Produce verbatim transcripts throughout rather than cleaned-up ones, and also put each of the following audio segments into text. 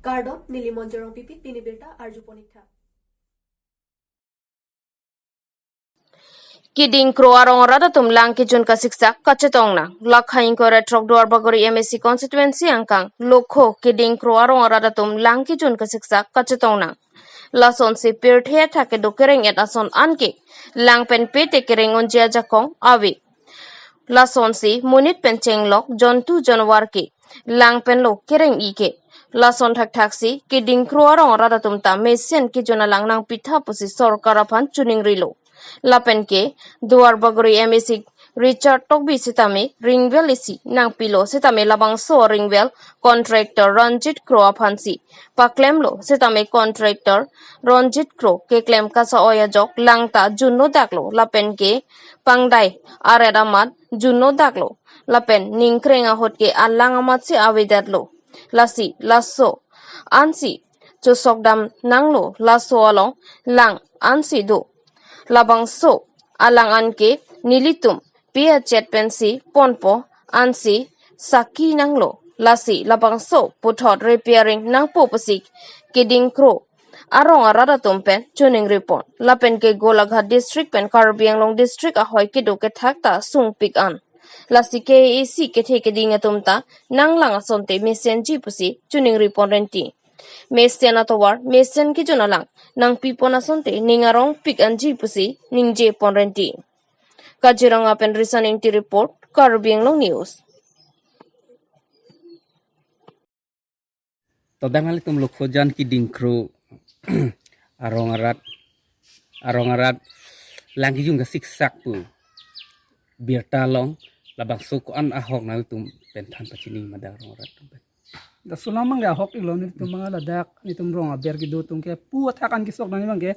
Kardom, neli Monjorong Pipi, pini birta arju ponik tha. Keding kro arong arat atum lang kejun kasiksak kachetong nang. Lakha ingkoi ra throk Duarbagori M A C constituency angkang Lokho keding kro arong arat atum lang kejun kasiksak kachetong nang. Lasonsi pirthe athak kedo kereng et ason anke lang pen pete kereng unji ajakong ave. Lasonsi monit pen chenglok jontu jonwar ke lang penlo kereng-i ke. Lason thakthak si keding kro arong arat atum ta mesen kejun alang nangpitha pusi sorkar aphan chiningrilo. Lapen ke Duarbagori M A C Richard Tokbi sitame ringwel isi nangpilo sitame labangso ringwel contractor Ranjit Kro aphansi paklemlo sitame contractor Ranjit Kro keklem kasa-oi ajok lang ta junno daklo lapen ke pangdai aret amat junno daklo lapen ningkreng ahut ke alang amatsi avedetlo. Lasi laso ansi chosokdam nanglo, laso along lang ansi do. Labangso alang anke nelitum pi achet pensi ponpo ansi saki nanglo. Lasi labangso puthot repairing nangpo pusi keding kro arong arat atum pen chiningripon. Lapen ke Golaghat district pen Karbi Anglong district ahoi kedo kethak ta sungpik an. Lasi K A A C kethe keding atum ta nanglang asonte mesenji pusi chiningripon renti. Mesen atovar mesen kejun alang nangpipon asonte ning arongpik anji pusi ningjepon renti. Kaziranga pen Risan Ingti report, Karbi Anglong News. Todang alitum Lokhojan keding kro arong arat, arong arat lang kejun kasiksak pu birta along labangso ko-an ahok nanglitum pen than pachini ma dak arong arat atum pen. Dak sulang mangke ahok iklo, nelitum mangke ladak nelitum rong aber kedo atum ke pu athak an kesok nang mangke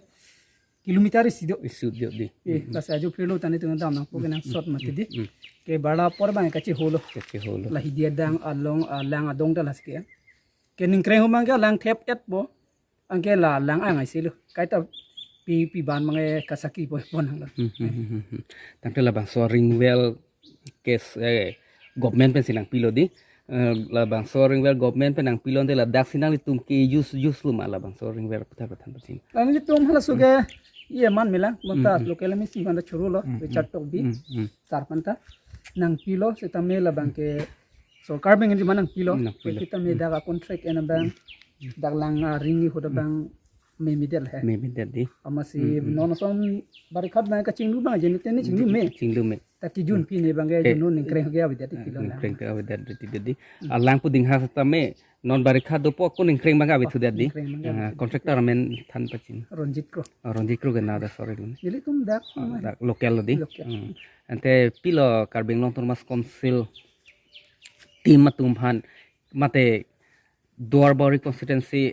kilometer isi do. Isi do di. Eh, lasi ajo phirlo ta nelitum dam nangpo ke nangsot mati di. Mm. Ke bala apor bang kacheholo. Kacheholo. La hidi adang along, ah, lang adong ta lasi ke. Ke ningkreng ho mangke lang thep-et po. Anke la lang angai silo. Kaita pi pi ban mangke kasaki po pon nang lo. Hmm, hmm, hmm, hmm, hmm. Tangte labangso ringwel ke, eh, government pensi nangpilo di. Eh, labangso ringwel government pen nangpilo, ante ladaksi nanglitum ke-use, use lo ma labangso ringwel puthot pathan pachini. Nanglitum halaso ke, iya man mela, mata local M A C manda choro lo, Richard Tokbi, sar panta nangpilo, sitame labang ke sorkar pen nangpilo. Nangpilo. Sitame dak a contract en abang, dak lang aring ahut abang, memedet he. Memedet di. Amatsi non ason barikhat bang kachinglu bang jeni teni chinglu me. Chinglu me. Ta kejun pi ne bang ke junno ningkreng ke avedet di pilo lang. Ningkreng ke avedet di di di. Alang pu ding ha sitame non barikhat dopo ko ningkreng bang avethudet di. Ningkreng bang avethudet. Ah, contractor amen than pachini. Ranjit Kro. Ah, Ranjit Kro ke na da sorry lo. Nelitum dak. Ah, dak local lo di. Local. Hmm. Ante pilo Karbi Anglong Autonomous Council team atum aphan mate Duarbagori constituency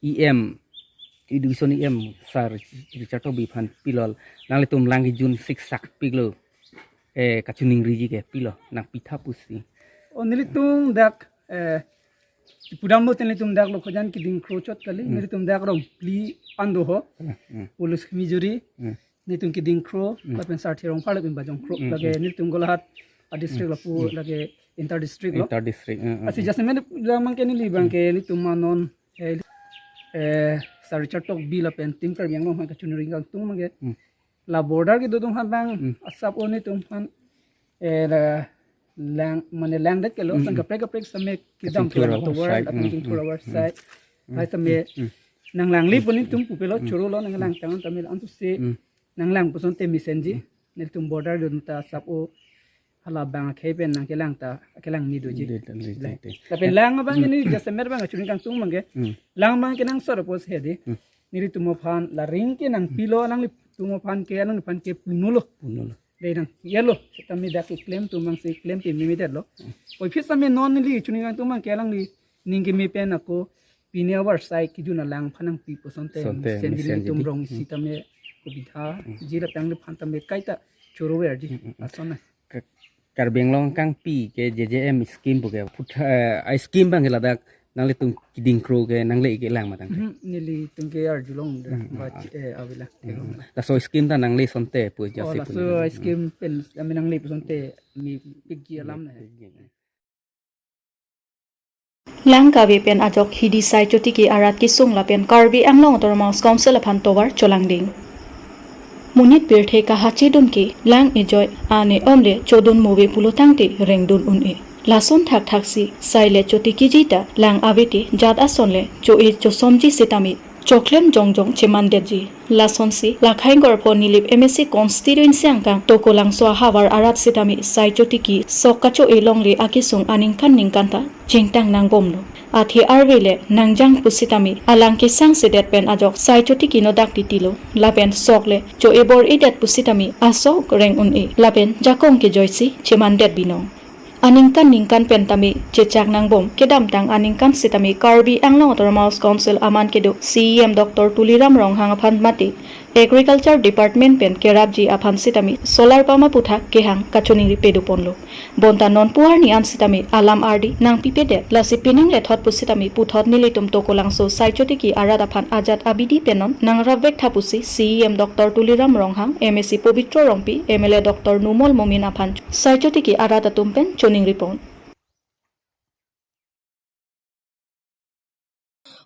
E M, Education E M, Sir Richard Tokbi aphan pilo, nanglitum lang kejun siksak piklo, eh, kachiningriji ke pilo, nangpitha pusi. O nelitum dak, eh, pudamlo te nelitum dak Lokhojan keding kro chot kali, nelitum dak rong phli an do ho, police kimi juri, nelitum keding kro, lapen Sarthe Rongphar lapen Bajong Kro, lake nelitum Golaghat a district lapu, lake inter district lo. Inter district, eh, eh, lasi eh. Jasemet lamang ke neli bang ke nelitum anon, eh, eh, Sir Richard Tokbi lapen team Karbi Anglong aphan kachunri kangtung mangke. La border kedo atum aphan bang asap o nelitum aphan, eh, la lang, mane langdet ke lo, san kaprek kaprek sitame kedam kachingthur tovar, side, atum chingthur tovar side. Hai sitame nanglang le pu nelitum pupelo choro lo nanglang tang tame antu se nanglang pu asonte mesenji. Nelitum border dun ta asap o hala bang akhei pen nangkelang ta, kelang ni doji. Di, di, di, di. Lapen lang abang ini jasemet bang kachunri kangtung mangke. Lang bang ke nangsot apot he di. Nelitum aphan la ring ke nangpilo, alanglitum aphan ke, alangliphan ke punolo. Punolo. Dei nang yelo, sitame dak keklem atum bang si klem pi memedet lo. Oi phit sitame non neli chunri kangtung mangke alangli ning keme pen ako pine avar sai kejun alang aphan nangpi pu asonte, asonte mesen di mesenji nelitum di. Rong isi tame kubitha, ji lapen angliphan tame kaita choro ver di. Ason na. Ka-, Karbi Anglong kangpi ke J J M scheme pu ke putha, eh, a scheme bang ke ladak nanglitum keding kro ke nangle ke lang ma tangte. Hmm, nelitum ke arjulong de, ba, eh, avila. Laso scheme ta nangle asonte pu jasi pu laso nangle. Scheme pen ami nangle pu asonte mi pigi alam na. Lang kave pen ajok hidi Sai Chotiki arat kesung lapen Karbi Anglong Autonomous Council aphan tovar cholangding. Monit pirthe kahachedun ke lang ejoi ane omle chodun move pulo tangte rengdun un-e. Lason thakthaksi sai le chotikiji ta lang avete jat ason le cho-e chosomji sitame choklem jongjong chemandetji. Lasonsi Lakhaingor pho Nilip M A C constituency angkang Tokolangso ahavar arat sitame Sai Chotiki sok kacho-e longle akesung aningkan ningkan ta chingtang nangbomlo. Athe arve le nangjang pusitame alang kesangsedet pen ajok Sai Chotiki nodak titilo. Lapen sok le cho-e bor-edet pusitame asok reng un-e lapen jakong kejoisi chemandet binong. Aningkan ningkan pen tame chechak nangbom, kedamtang aningkan sitame Karbi Anglong Autonomous Council aman kedo C E M Doctor Tuliram Ronghang aphan mate Agriculture Department pen kerapji aphan sitame solar pump aputhak kehang kachoningri pedoponlo. Bonta non puarni an sitame alam ardi nangpipedet, lasi pining lethot pusitame puthot nelitum Tokolangso Sai Chotiki arat aphan ajat abidi pen non nangrapvek tha pusi C E M Doctor Tuliram Ronghang, M A C Pobitro Rongpi, M L A Doctor Numal Momin aphan Sai Chotiki arat atum pen choningripon.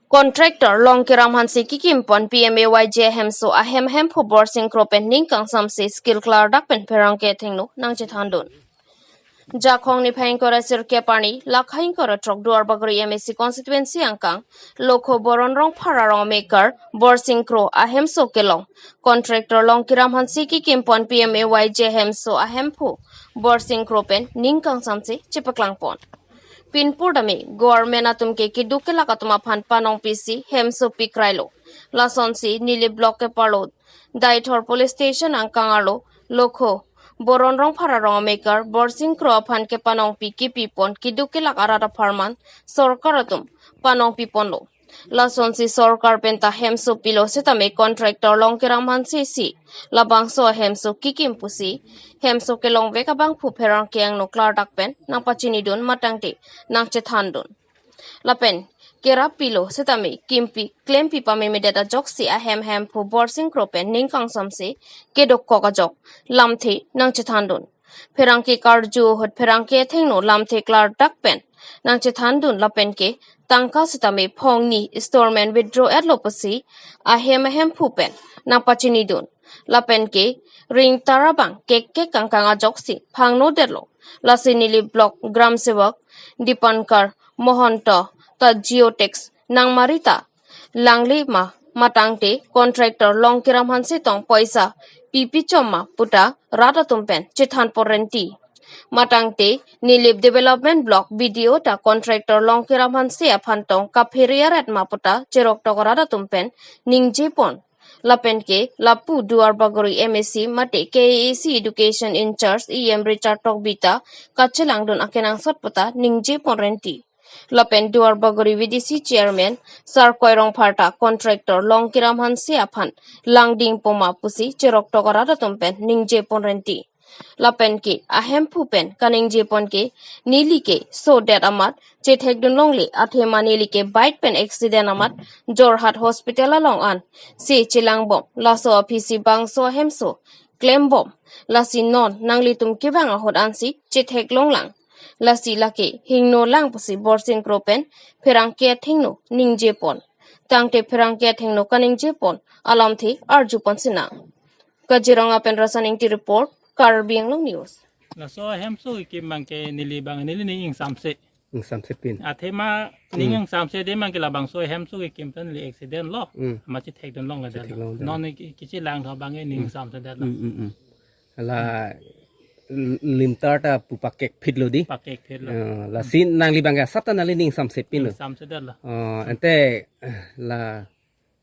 Contractor Longkiram Hanse kikimpon P M A Y G ahemso ahem ahemphu Borsing Kro pen ning kangsamse skill klardak pen pherangke athengno nangchethandun. Jakhong niphai ingkoi ra sirkep arni, Lakhaingor throk Duarbagori M A C constituency angkang, Lokho Boron Rongphar arong amekar Borsing Kro ahemso kelong contractor Longkiram Hanse kikimpon P M A Y G ahemso ahemphu Borsing Kro pen ning kangsamse chepaklangpon. Pinpur dame government atum ke keduk kelak atum aphan panongpisi hemso pikrailo. Lasonsi Nilip block keparlo Deithor police station angkang arlo Lokho Boron Rongphar arong amekar Borsing Kro aphan kepanongpi kipipon keduk kelak arat apharman sorkar atum panongpiponlo. Lasonsi sorkar penta hemso pilo sitame contractor Longkiram Hanse si labangso hemso kikim pusi hemso kelongvek abangphu pherangke angno klardak pen nangpachinidun matangte nangchethandun. Lapen kerap pilo sitame kimpi klempi pamemedet ajoksi ahem ahemphu Borsing Kro pen ning kangsamse kedokok ajok lamthe nangchethandun. Pherangke karju ahut pherangke athengno lamthe klardak pen nangchethandun lapen ke tangka sitame phongni installment withdraw etlo pusi ahem ahemphu pen nangpachinidun. Lapen ke ring tarabang kek kek kangkang ajoksi phangnodetlo. Lasi Nilip block gram sevak Dipankar Mohanta ta geotax nangmarita langle ma matangte contractor Longkiram Hanse tong poisa pipi chom ma puta rat atum pen chethan porenti. Matangte Nilip Development Block B D O ta contractor Longkiram Hanse aphan tong kaphere aret ma puta cheroktok rat atum pen ningjepon. Lapen ke lapu Duarbagori M A C mate K A A C Education in charge E M Richard Tokbi ta kachelangdun akenangsot puta ningjeponrenti. Lapen Duarbagori V D C chairman Sarkoi Rongphar ta contractor Longkiram Hanse aphan langdingpo ma pusi cheroktok arat atum pen ningjeponrenti. Lapen ke ahemphu pen kaningjepon ke neli ke sodet amat chethekdun longle athema neli ke bike pen accident amat Jorhat hospital along an se chelangbom, laso aphisi bangso ahemso klembom. Lasi non nanglitum kevang ahut ansi chethek longlang. Lasi lake hingno lang pusi Borsing Kro pen pherangke athengno ningjepon. Tangte pherangke athengno kaningjepon alamthe arjupon sinang. Kaziranga pen Rasan Ingti report, Karbi Anglong News. Laso ahemso kikim abangke neli abang neli ning ingsamse. Ingsamse pin. Athema ning Hmm. ingsamsedet abangke labangso ahemso kikim pen neli accident lo. Hmm. Amat chethekdun longle Chethek detlo. longle det. Non ki- kachelangthu abangke ning Hmm. ingsamsedet lo. Hmm, hmm, hmm. La l- limtar ta pu pakek phitlo di. Pakek phitlo. Eh, lasi nangli abangke asap ta nangli ning ingsamse pinlo. Ingsamsedet lo. Oh, ante la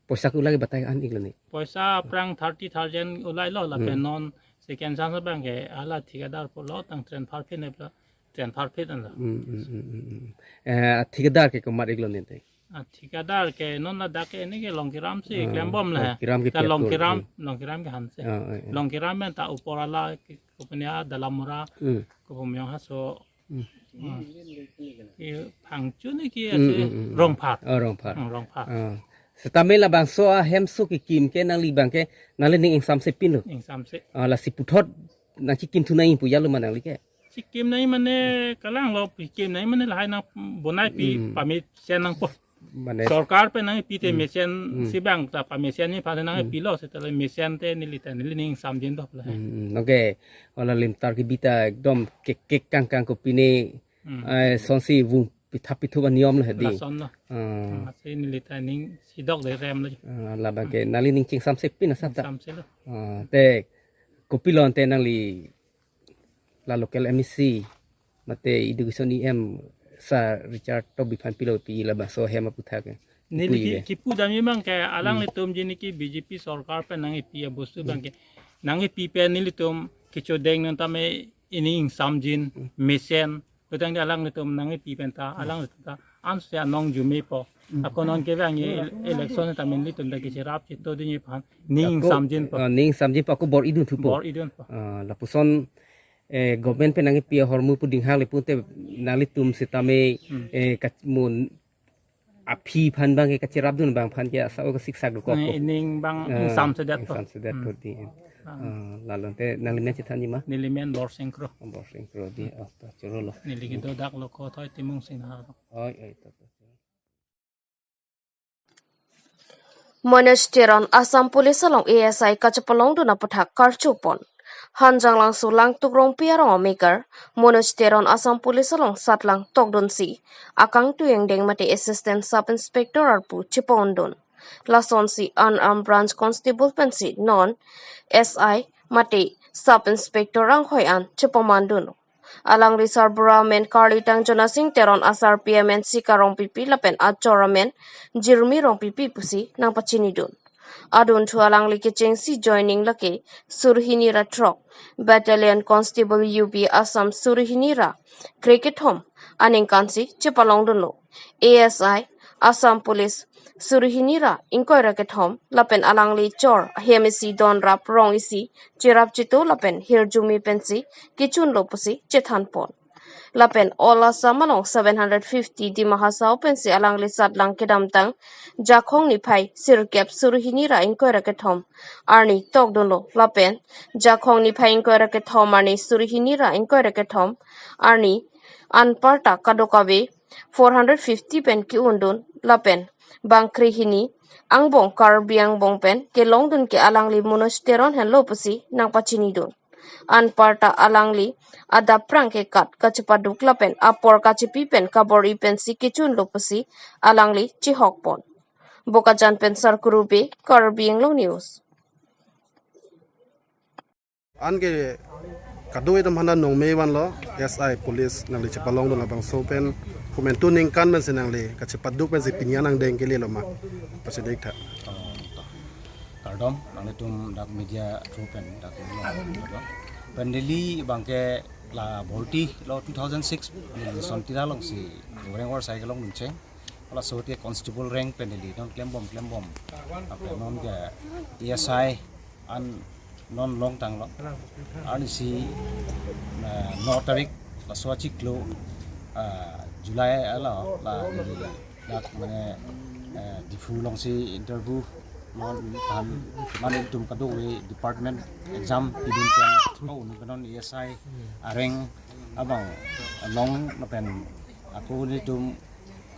poisa ko lake batai an iklo ni. Poisa aphrang thirty thousand ulailo lapen Hmm. non second chance abangke hala thikadar pulo tang transfer phit ne pulo transfer phit anlo. Hmm, hmm, hmm, hmm, hmm. Eh, thikadar ke komat iklo ni te. Ah, thikadar ke non ladak ke neli ke Longkiram si Hmm. klembom le. Longkiram ke Ta pia Longkiram, tol. Longkiram ke Hanse. Ah, eh, eh. Longkiram pen ta upor ala ke kopunya Dalamura, Hmm. Kopumyong haso. Hmm. Hmm. Ke Phangcho ne ke Hmm, ase hmm, hmm, hmm. Rongphar. Oh, Rongphar. Hmm, Rongphar. Ah. Setame labangso ahemso kikim ke nangli abangke nangli ning ingsamse pinlo. Ingsamse. Ah, lasi puthot nangkikimthu nangji pu jalo ma nangli ke. Chikim nai mane kalang lo, chikim nai mane lahai nang bonai pi Hmm. pamesen nangpo. Mane Sorkar pen nangpi te Hmm. mesen Hmm. si bang ta pamesen ni pha nang Hmm. pilo, seta le mesen te neli ta neli ning samjin do la. Hmm, hmm. Okay. Ola limtar kebi ta ekdom kek kek kang kang kopine Hmm. eh, sonsi vung pitha pithu ba niyom lo hedi. Lason lo. Ah. Masi neli ta ning sidok de rem lo. Ah, labang ke nangli ning chingsamse pin asap ta. Samse lo. Ah, te kopilo ante nangli la local M A C mate education E M Sir Richard Tokbi aphan pilo pi labangso hem aputhak ke. Neli Ipui ki, ke. Kipu dam imang ke alang Hmm. litum jini ki B J P sorkar pen nangpi abostu Hmm. bang ke. Nangpi pen nelitum kecho deng non tame ining samjin Hmm. mesen. Tutang di alang litum nangpi pen ta, alang litum ta. Ansi anong jume po. Hmm. Ako non ke bang ye ele-, election ta men litum ta kechirap chito di ni phan. Ning Ako, samjin po. Ah, ning samjin po ako bor-idun thupo. Bor-idun po. Ah, lapuson eh, government pen nangpi ahormu pu dinghak le pute nanglitum sitame Hmm. eh, kat-, mun aphi aphan bang ke kachirap dun bang aphan ke asa o kasik sak ko. Nang ining bang Ah, ingsamsedet po. Ingsamsedet Hmm. po di. Ah. Ah, lalo ante nangli men chethan ji ma? Neli men Borsing Kro. Borsing Kro di. Oh, to choro lo. Neli kedo dak lo ko Thoi Timung Singha. Oi, oi, to, to. Manoj Teron Assam Police along A S I kachepalongdun aputhak karchupon. Hanjanglangso Langtuk Rongpi arong amekar Manoj Teron Assam Police along satlang tokdunsi akangtui angdeng mate Assistant Sub Inspector arpu chepondun. Lasonsi Unarmed Branch Constable pensi non S I mate Sub Inspector anghoi an chepamandun. Alangli sarbura amen karlitang Jonasing Teron, asarpi amen Sika Rongpipi lapen achor amen Jirmi Rongpipi pusi nangpachinidun. Adunthu alangli kechengsi joining lake suri hini ra throk, Battalion Constable U B Assam suri hini ra krekethom aningkansi chepalongdunlo. A S I Assam Police suri hini ra ingkoi ra kethom lapen alangli chor hem isi donrap rong isi chirap chitu lapen hirjume pensi kechunlo pusi chethanpon. Lapen All Assam along seven hundred fifty Dima Hasao pensi alangli satlang kedamtang Jakhong niphai sirkep suri hini ra ingkoi ra kethom arni tokdunlo lapen Jakhong niphai ingkoi ra kethom arni suri hini ra ingkoi ra kethom arni anparta kadokave four hundred fifty pen ke-undun lapen bangkre hini angbong Karbi angbong pen kelongdun ke alangli Manoj Teron henlo pusi nangpachinidun. Anparta alangli adap prang kekat kachepaduk lapen apor kachepi pen kabor-i pensi kechunlo pusi alangli chihokpon. Bokajan pen Sarkuru Bey, Karbi Anglong News. Anke kadokave atum aphan ta nongme vanlo, S I police nangli chepalongdun labangso pen, komantu ningkan pensi nangli kachepaduk pensi pini an angdeng kelelo ma? Pasi dek tha. Oh, to. Kardom, nanglitum dak media through pen dak nanglo. Pen neli abangke la bhorti lo two thousand six, neli Sontira alongsi Goreng Warsai kelongdun cheng. Laso te constable rank pen neli non klembom klembom. Ape non ke A S I an non longtanglo. Arnisi, eh, no tarik laso achiklo, eh, July alo la neli dak mane, eh, Diphu alongsi interview non aphan mane itum kadokave department exam pidun pen ko un pen non A S I areng abang long lapen ako nelitum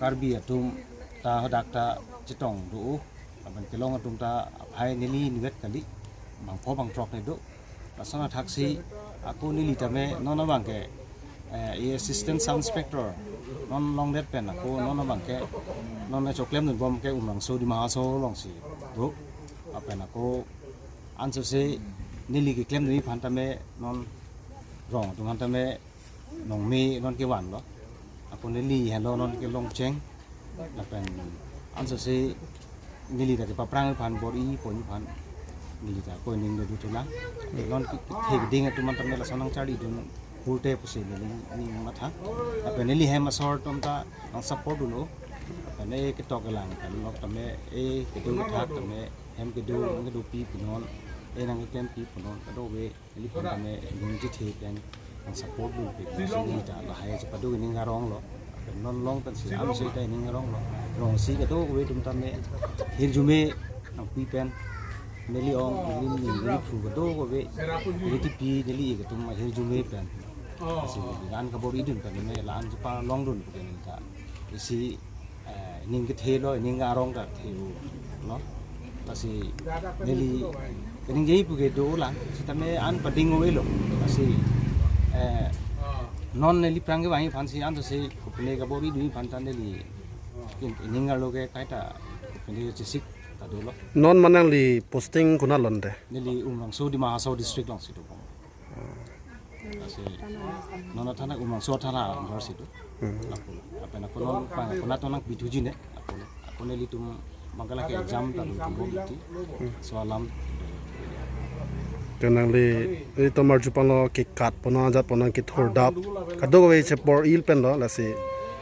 Karbi atum ta hadak ta chetong do, lapen kelong atum ta aphai neli nivet kali, bangpho bangthrok ne do. Lason athaksi ako neli tame non abangke, eh, assistant sub inspector non longdet pen ako non abangke non choklem dunbom ke Umrangso Dima Hasao alongsi do. Lapen ako ansose neli keklem dunji aphan tame non rong atum aphan tame nongme non kevanlo. Ako neli henlo non kelong cheng. Lapen ansose neli ta kepaprang aphan bor-i pon aphan neli ta ako ning do thulang. Non ke, kethe keding atum aphan tame lason nangcharlidun pulote pusi neli ning matha. Lapen neli hem asor atum ta nang support dunlo. Lapen e ketok kelang kan lok tame e keding kethak tame hem kedo nang kedopi punon, e nang keklempi punon kadokave neliphan tame ning chethe pen nang support dunpe pusi neli ta lahai chepaduk ining aronglo. Non long pensi amse ta ining aronglo. Rongsi kadokave atum tame hirjume nangpi pen neli ong neli ning neli phu kadokave neli tipi neli ik atum hirjume pen Lasi an kabor-idun pen me la-an chepalongdun pu ke neli ta isi, eh, ning kethe lo, ning arong ta the lo. Lasi neli kaningje pu ke dolang, sitame an pading ave lo. Lasi, eh, non neli aphrang kevang aphan si an ta si kopine kabor-idun aphan ta neli ning arlo ke kaita kopine chesik ta dolo. Non ma nangli posting konat along de? Neli Umrangso, Dima Hasao district alongsi do. Lasi non athana Umrangso athana university. Hmm. Lapu. Lapen ako non pang ako nato nangpithuji ne. Ako, ako nelitum magala ke exam ta lo tum bomti. Hmm. So alam. Te nangli, eh, tomar jupan lo kekat pon ajat pon nangkethurdap. Kadokave chepor-il pen lo lasi.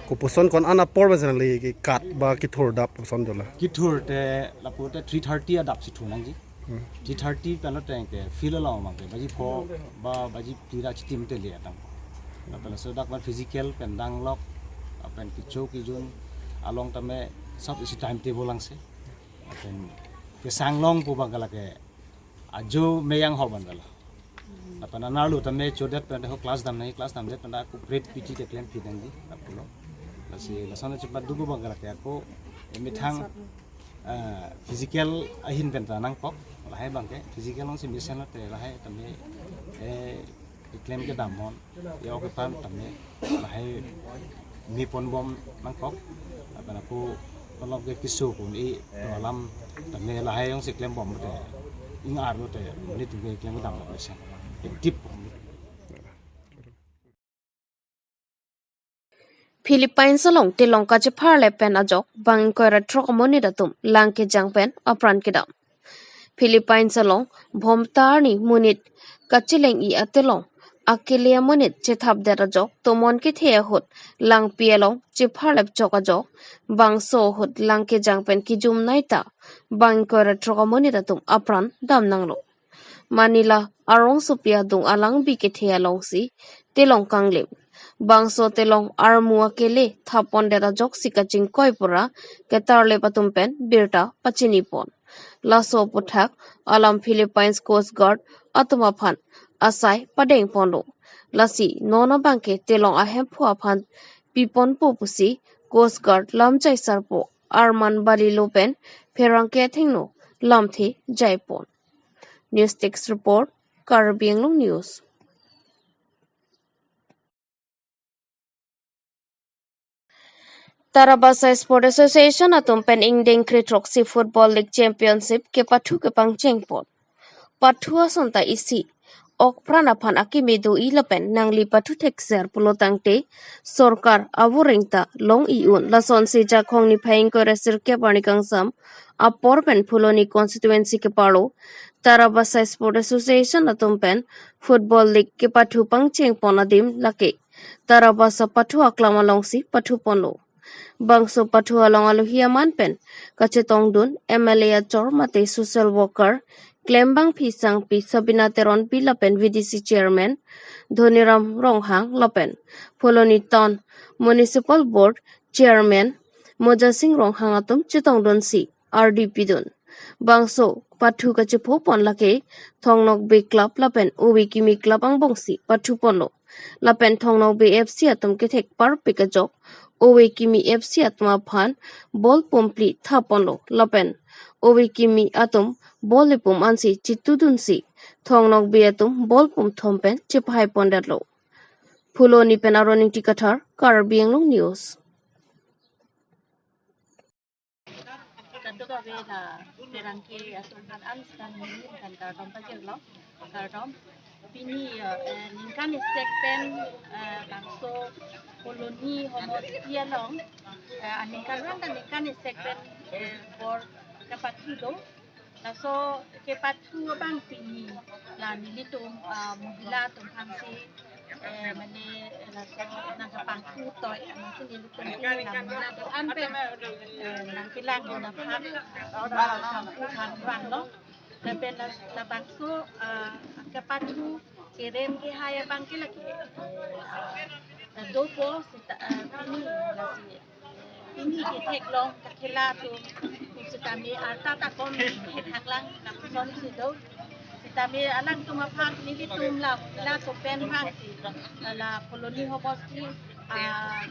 Kopuson ko-an apor pen si nangli kekat ba kethurdap koson dola? Kethur te lapu te three thirty adap si thu nangji. Hmm. Three thirty pen lo teng ke field along mang ke baji pho ba baji phli ra chitim te le atang. Lapen laso dak ban physical pen danglok, lapen kecho kejun along tame sab isi timetable lang se. Lapen kesang longpo abang ke lake ajo meyang ho abang ke la. Lapen anerlo tame chodet pen ho class dam nangji, class damdet pen ako break P T te klempi nangji, lapulo. Lasi lason chepadu abang ke lake ako, eh, methang, eh, physical ahin pen ta nangkok, lahai abang ke physical along si mesen lote lahai tame, eh, keklem kedam hon, ya oke pan tame lahai me pon bom nangkok, lapen ako malom ke keso ko-an-e to alam tame lahai along si klem bom te ing arlo te nelitum ke klem kedam lo mesen. Active. Philippines along telong kachepharlep pen ajok bang ingkoi ra throk amonit atum lang kejang pen apran kedam. Philippines along Bhomta arni monit kacheleng-i atelong akele amonit chethapdet ajok tomon kethe ahut langpi along chepharlep chok ajok bangso ahut lang kejang pen kejum nai ta bang ingkoi ra throk amonit atum apran dam nanglo. Manila arongsopi adung alangbi kethe alongsi telong kanglim. Bangso telong armu akele thappondet ajoksi kachingkoi pura ketarlep atum pen birta pachini pon. Laso aputhak alam Philippines Coast Guard atum aphan asai padeng ponlo. Lasi non abang ke telong ahemphu aphan piponpo pusi Coast Guard lamjai sarpo Arman Balilo pen pherangke athengno lamthe jai pon. News Desk Report, Karbi Anglong News. Tarabasa Sport Association atum pen ingdeng kre throksi Football League Championship kepathu kepangcheng pon. Pathu ason ta isi, ok pran aphan akeme do-i lapen nangli pathu thekser pulo tangte sorkar avoreng ta long-i un. Lasonsi Jakhong niphai ingkoi ra sirkep arni kangsam apor pen Phuloni constituency keparlo Tarabasa Sport Association atum pen Football League kepathu pangcheng pon adim lake Tarabasa pathu aklam alongsi pathu ponlo. Bangso pathu along alohi aman pen kachetongdun M L A achor mate social worker Klembangpi Sangpi, Sabina Teronpi lapen V D C Chairman Dhoniram Ronghang lapen Phuloni Town Municipal Board Chairman Mojasing Ronghang atum chetongdunsi ardi pidun. Bangso pathu kachepho pon lake Thong Nokbe Club lapen Ove Kimi Club angbongsi pathu ponlo. Lapen Thong Nokbe F C atum kethek parpik ajok Ove Kimi F C atum aphan ball pumphli thapponlo. Lapen Ove Kimi atum ball ipum ansi chitudunsi Thong Nokbe atum ball pumthom pen chephai pondetlo. Phuloni pen Aron Ingti Kathar, Karbi Anglong News. Kadokave la pherangke atum aphan an sitame neli aphan kardom pajirlo, kardom. Pini, eh, ningkan isi pen, eh, bangso Phuloni Homosti along, eh, aningkan rang ta ningkan isi pen, eh, bor kepathu do. Laso kepathu abang pini la nelitum, ah, mohila atum aphansi, eh, mane, eh, laso nangkepangthu toi, amatsi nelitum pini la mohila do-an pen, eh, nangkelang dun aphan, ah, pangthu aphan vanglo. Lapen la, labangso, ah, kepathu kerem kehai abang ke lake, eh, dopo seta, eh, pini lasi pini ketheklong kakhela atum, sitame arta ta kom ketheklang lapuson si do. Tame alangtum aphan nelitum la, la topen bang si, la Phuloni Homosti, ah,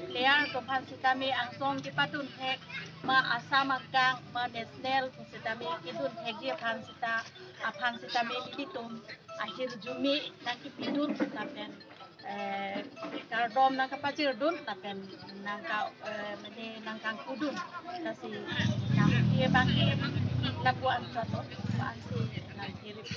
player atum aphan sitame angsong kepadun thek, ma Assam angkang, ma national sitame kedun thekji aphan sita, aphan sitame nelitum ahirjume nangkepidun lapen, eh, kardom nangkapachirdun lapen nangka, eh, mane nangkangkudun. Lasi nangke bangke lapu-an chot, lapu-an si nangke rip.